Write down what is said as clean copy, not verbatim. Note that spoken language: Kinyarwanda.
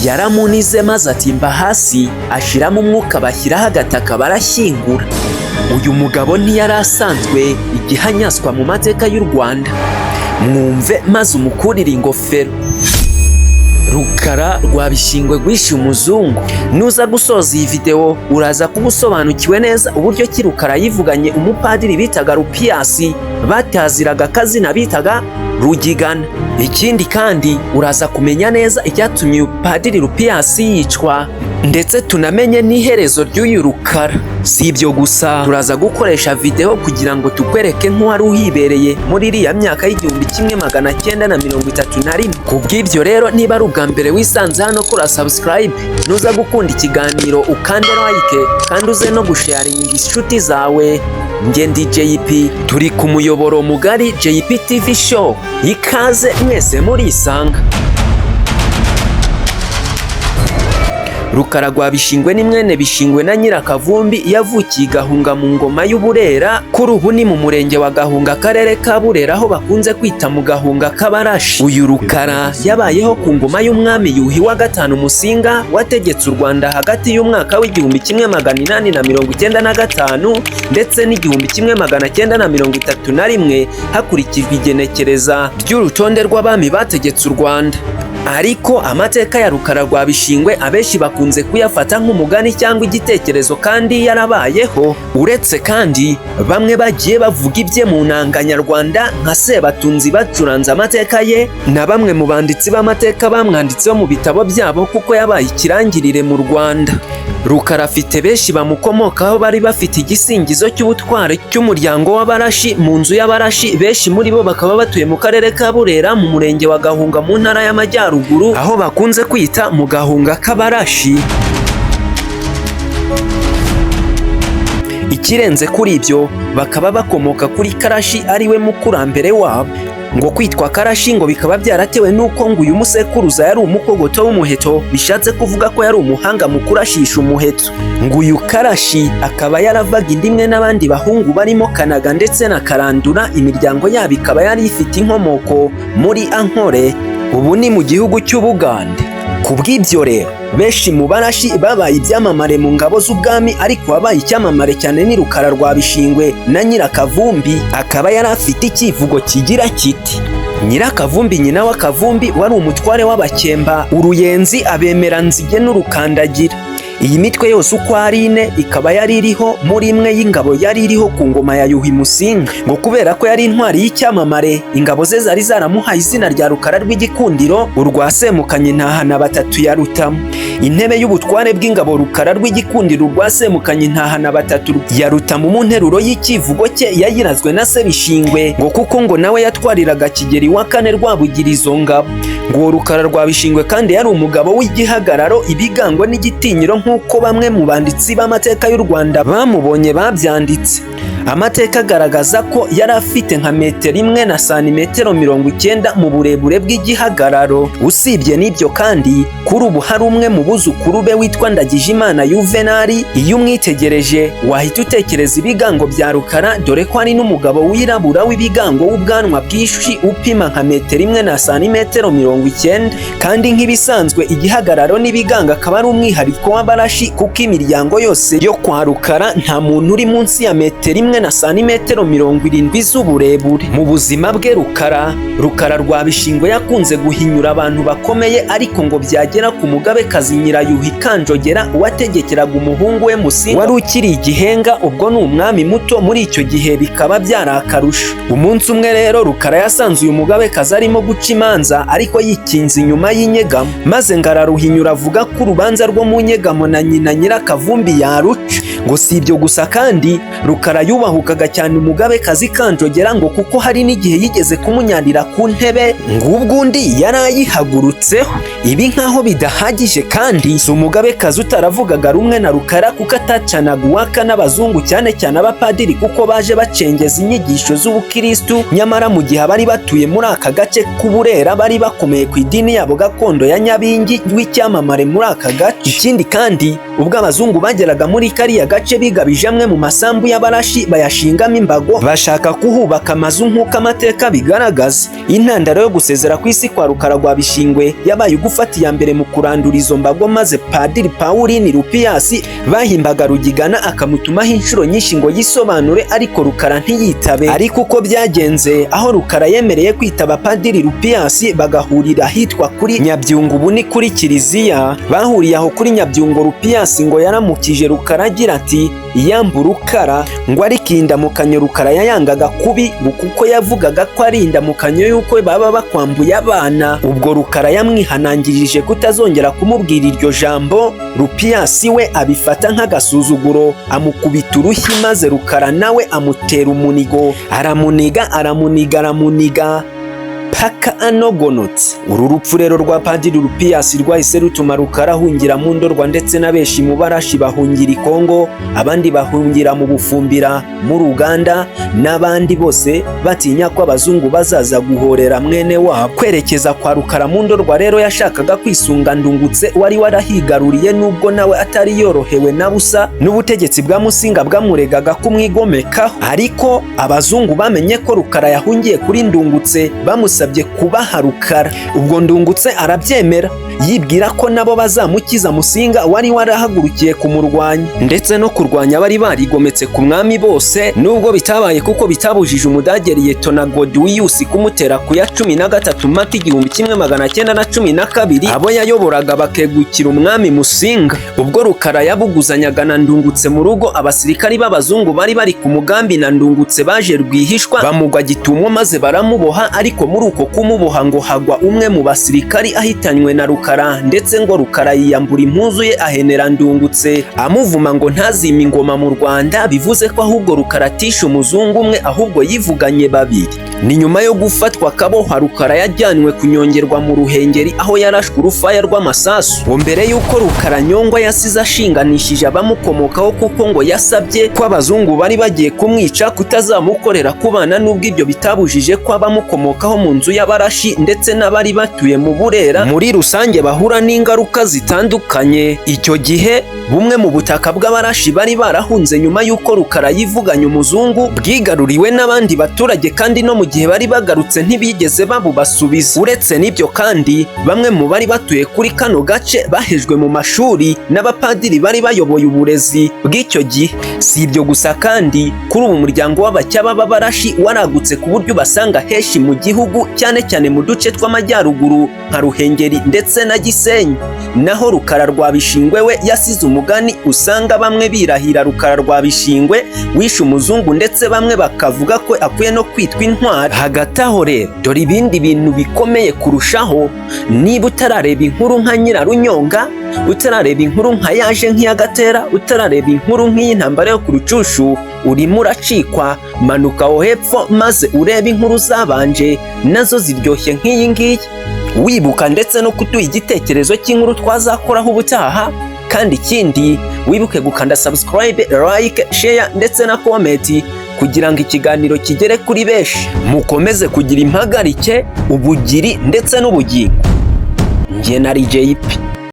Yaramunize maze atimba hasi, ashiramo umwuka, bashyiraho agataka barashyingura. Uyu mugabo ntiyari asanzwe igihanyaswa mu mateka y'u Rwanda. Mwumve maze umukurire ingofero. Rukara rwa Bishingwe rwishe umuzungu. Nuza gusoza iyi video uraza kuba usobanukiwe neza uburyo ki Rukara yivuganye umupadiri bitaga Rupiyasi, bataziraga akazina bitaga Rugigana. Ikindi kandi uraza kumenya neza icyatumye uyu padiri Rupiyasi yicwa, ndetse tunamenye n'iherezo ry'uyu Rukara. Si ibyo gusa, turaza gukoresha video kugira ngo tukwereke nk'uwari uhibereye muri iriya myaka y'1931. Ku bw'ibyo rero, niba ari ubwa mbere wisanze hano, kora subscribe. Nuza gukunda ikiganiro ukande like, kandi uze no gusharinga inshuti zawe. Njye ndi JP, turi ku muyoboro mugari JP TV Show. Ikaze mwese murisanga. Rukara rwa Bishingwe ni mwene Bishingwe na Nyirakavumbi, yavukiye Gahunga mu ngoma y'Uburera. Kuri ubu ni mu murenge wa Gahunga, akarere ka Burera, aho bakunze kwita mu Gahunga k'Abarashi. Uyu Rukara yabayeho ku ngoma y'umwami Yuhi wa gatanu Musinga, wategetse u Rwanda hagati y'umwaka w'1895 ndetse n'1931, hakurikijwe igenekereza ry'urutonde rw'abami bategetse u Rwanda. Ariko amateka ya Rukara rwa Bishingwe abenshi bakunze kuyafata nk'umugani cyangwa igitekerezo kandi yarabayeho. Uretse kandi bamwe bagiye bavuga ibye mu nanga nyarwanda nka Sebatunzi bacuranze amateka ye, na bamwe mu banditsi b'amateka bamwanditseho mu bitabo byabo, kuko yabaye ikirangirire mu Rwanda. Rukara afite benshi bamukomokaho bari bafite igisingizo cy'ubutwari cy'umuryango w'Abarashi mu nzu y'Abarashi. Benshi muri bo bakaba batuye mu karere ka Burera, mu murenge wa Gahunga, mu ntara y'Amajyaruguru, aho bakunze kwita mu Gahunga k'Abarashi. Ikirenze kuri ibyo, bakaba bakomoka kuri Karashi, ariwe mukurambere wabo. Ngo kwitwa Karashi ngo bikaba byaratewe n'uko ngo uyu musekuruza yari umukogoto w'umuheto, bishatse kuvuga ko yari umuhanga mu kurashisha umuheto. Ngo uyu Karashi akaba yaravaga inda imwe n'abandi bahungu barimo Kanaga ndetse na Karandura, imiryango yabo ikaba yari ifite inkomoko muri Ankore, ubu ni mu gihugu cy'Ubugande. Ku bw'ibyo rero, benshi mu Barashi babaye ibyamamare mu ngabo z'ubwami, ariko wabaye icyamamare cyane ni Rukara rwa Bishingwe na Nyirakavumbi, akaba yari afite icyivugo kigira kiti: Nyirakavumbi nyina w'Akavumbi wari umutware w'Abakemba, Uruyenzi, Abemeranzige n'Urukandagira. Iyi mitwe yose uko ari ine ikaba yari iriho muri imwe y'ingabo yari iriho ku ngoma ya Yuhi Musinga. Ngo kubera ko yari intwari y'icyamamare, ingabo ze zari zaramuhaye izina rya Rukara rw'Igikundiro, urwa Semukanye Ntahana batatu ya Rutamu. Intebe y'ubutware bw'ingabo Rukara rw'Igikundiro urwa Semukanye Ntahana batatu ya Rutamu mu nteruro y'ikivugo cye yayirazwe na se Bishingwe, ngo kuko ngo nawe yatwariraga Kigeli wa kane Rwabugira izo ngabo. Ngo Rukara rwa Bishingwe kandi yari umugabo w'igihagararo, ibigango n'igitinyiro, nk'uko bamwe mu banditsi b'amateka y'u Rwanda bamubonye babyanditse. Amateka agaragaza ko yari afite nka metero 1 na santimetero 90 mu burebure bw'igihagararo. Usibye n'ibyo kandi, kuri ubu hari umwe mu buzukuru be witwa Ndagijimana Yuvenali. Iyo umwitegereje wahita utekereza ibigango bya Rukara, dore ko ari n'umugabo wirabura w'ibigango w'ubwanwa bwinshi, upima nka metero 1 na santimetero 90. Kandi nk'ibisanzwe, igihagararo n'ibigango akaba ari umwihariko w'Abarashi, kuko imiryango yose yo kwa Rukara nta muntu uri munsi ya metero 1 na santimetero 70 z'uburebure. Mu buzima bwe Rukara rwa Bishingwe yakunze guhinyura abantu bakomeye, ariko ngo byagera ku mugabekazi Nyirayuhi Kanjogera wategekeraga umuhungu we Musinga wari ukiri igihenga, ubwo ni umwami muto muri icyo gihe, bikaba byari akarusho. Umunsi umwe rero Rukara yasanze uyu mugabekazi arimo guca imanza, ariko yikinze inyuma y'inyegamo, maze ngo araruhinyura avuga ko urubanza rwo mu nyegamo na nyina Nyirakavumbi yaruca. Ngo si ibyo gusa kandi, Rukara yubahukaga cyane umugabekazi Kanjogera, ngo kuko hari n'igihe yigeze kumunyarira ku ntebe, ngo ubwo undi yari ayihagurutseho. Ibi nkaho bidahagije kandi, si umugabekazi utaravugaga rumwe na Rukara, kuko atacanaga uwaka n'abazungu, cyane cyane abapadiri, kuko baje bacengeza inyigisho z'ubukristu. Nyamara mu gihe abari batuye muri aka gace k'Uburera bari bakomeye ku idini yabo gakondo ya Nyabingi w'icyamamare muri aka gace. Ikindi kandi, ubwo abazungu bageraga muri kariya gace, bigabije amwe mu masambu y'Abarashi bayashingamo imbago, bashaka kuhubaka amazu nk'uko amateka bigaragaza. Intandaro yo gusezera ku isi kwa Rukara rwa Bishingwe yabaye ugufatwa gufata iya mbere mu kurandura izo mbago, maze Padiri Pauline Rupiyasi bahimbaga Rugigana akamutumaho inshuro nyinshi ngo yisobanure, ariko Rukara ntiyitabe. Ariko uko byagenze, aho Rukara yemereye kwitaba Padiri Rupiyasi bagahurira ahitwa kuri Nyabyungo, ubu ni kuri Kiliziya. Bahuriye aho kuri Nyabyungo, Rupiyasi ngo yaramukije Rukara agira ati: "Yambu Rukara." Ngo ariko indamukanyo Rukara yayangaga kubi, ngo kuko yavugaga ko ari indamukanyo y'uko baba bakwambuye abana. Ubwo Rukara yamwihanangirije kutazongera kumubwira iryo jambo. Rupiyasi we abifata nk'agasuzuguro, amukubita urushyi, maze Rukara nawe amutera umunigo, aramuniga, aramuniga, aramuniga paka anogonotse. Uru rupfu rero rwa Padiri Rupiyasi rwahise rutuma Rukara ahungira mu Ndorwa, ndetse na benshi mu Barashi bahungira i Kongo, abandi bahungira mu Bufumbira muri Uganda, n'abandi bose batinya ko abazungu bazaza guhorera mwene wabo. Kwerekeza kwa Rukara mu Ndorwa rero, yashakaga kwisunga Ndungutse wari warahigaruriye, nubwo nawe atari yorohewe na busa n'ubutegetsi bwa Musinga bwamuregaga kumwigomekaho. Ariko abazungu bamenye ko Rukara yahungiye kuri Ndungutse, bamusabye kubaha Rukara. Ubwo Ndungutse arabyemera, yibwira ko nabo bazamukiza Musinga wari warahagurukiye kumurwanya, ndetse no kurwanya abari barigometse ku mwami bose, nubwo bitabaye kuko bitabujije Umudage Liyetona Godwiyusi kumutera ku ya 13 Mata 1912, abo yayoboraga bakegukira umwami Musinga. Ubwo Rukara yabuguzanyaga na Ndungutse mu rugo, abasirikari b'abazungu bari bari ku mugambi na Ndungutse baje rwihishwa, bamugwa gitumo maze baramuboha. Ariko muri uko kumuboha ngo hagwa umwe mu basirikari ahitanywe na Rukara, ndetse ngo Rukara yiyambura impuzu ye ahenera Ndungutse, amuvuma ngo ntazime ingoma mu Rwanda. Bivuze ko ahubwo Rukara atishe umuzungu umwe, ahubwo yivuganye babiri. Ni nyuma yo gufatwa akabohwa, Rukara yajyanywe kunyongerwa mu Ruhengeri, aho yarashwe urufaya rw'amasasu. Ngo mbere y'uko Rukara anyongwa, yasize ashinganishije abamukomokaho, kuko ngo yasabye ko abazungu bari bagiye kumwica kutazamukorera ku bana, nubwo ibyo bitabujije ko abamukomokaho mu nzu y'Abarashi ndetse n'abari batuye mu Burera muri rusange bahura n'ingaruka zitandukanye. Icyo gihe bumwe mu butaka bw'Abarashi bari barahunze nyuma y'uko Rukara yivuganye umuzungu bwigaruriwe n'abandi baturage, kandi no mu gihe bari bagarutse ntibigeze babubasubiza. Uretse n'ibyo kandi, bamwe mu bari batuye kuri kano gace bahejwe mu mashuri n'abapadiri bari bayoboye uburezi bw'icyo gihe. Si ibyo gusa kandi, kuri ubu umuryango w'Abacyaba b'Abarashi waragutse ku buryo ubasanga henshi mu gihugu, cyane cyane mu duce tw'amajyaruguru nka Ruhengeri ndetse na Gisenyi. Naho Rukara rwa Bishingwe we yasize umugani usanga bamwe birahira: "Rukara rwa Bishingwe wishe umuzungu", ndetse bamwe bakavuga ko akwiye no kwitwa intwari. Hagati aho rero, dore ibindi bintu bikomeye kurushaho. Niba utarareba inkuru nka Nyirarunyonga, utarareba inkuru nka Yaje nk'iya Gatera, utarareba inkuru nk'iy'intambara yo ku Rucushu, urimo uracikwa. Manuka aho hepfo maze urebe inkuru zabanje, nazo ziryoshye nk'iyi ngiyi. Wibuka ndetse no kuduha igitekerezo cy'inkuru twazakoraho ubutaha. Kandi ikindi, wibuke gukanda subscribe, like, share ndetse na comment kugira ngo ikiganiro kigere kuri benshi. Mukomeze kugira impagarike, ubugiri ndetse n'ubugingo. Njye na JP.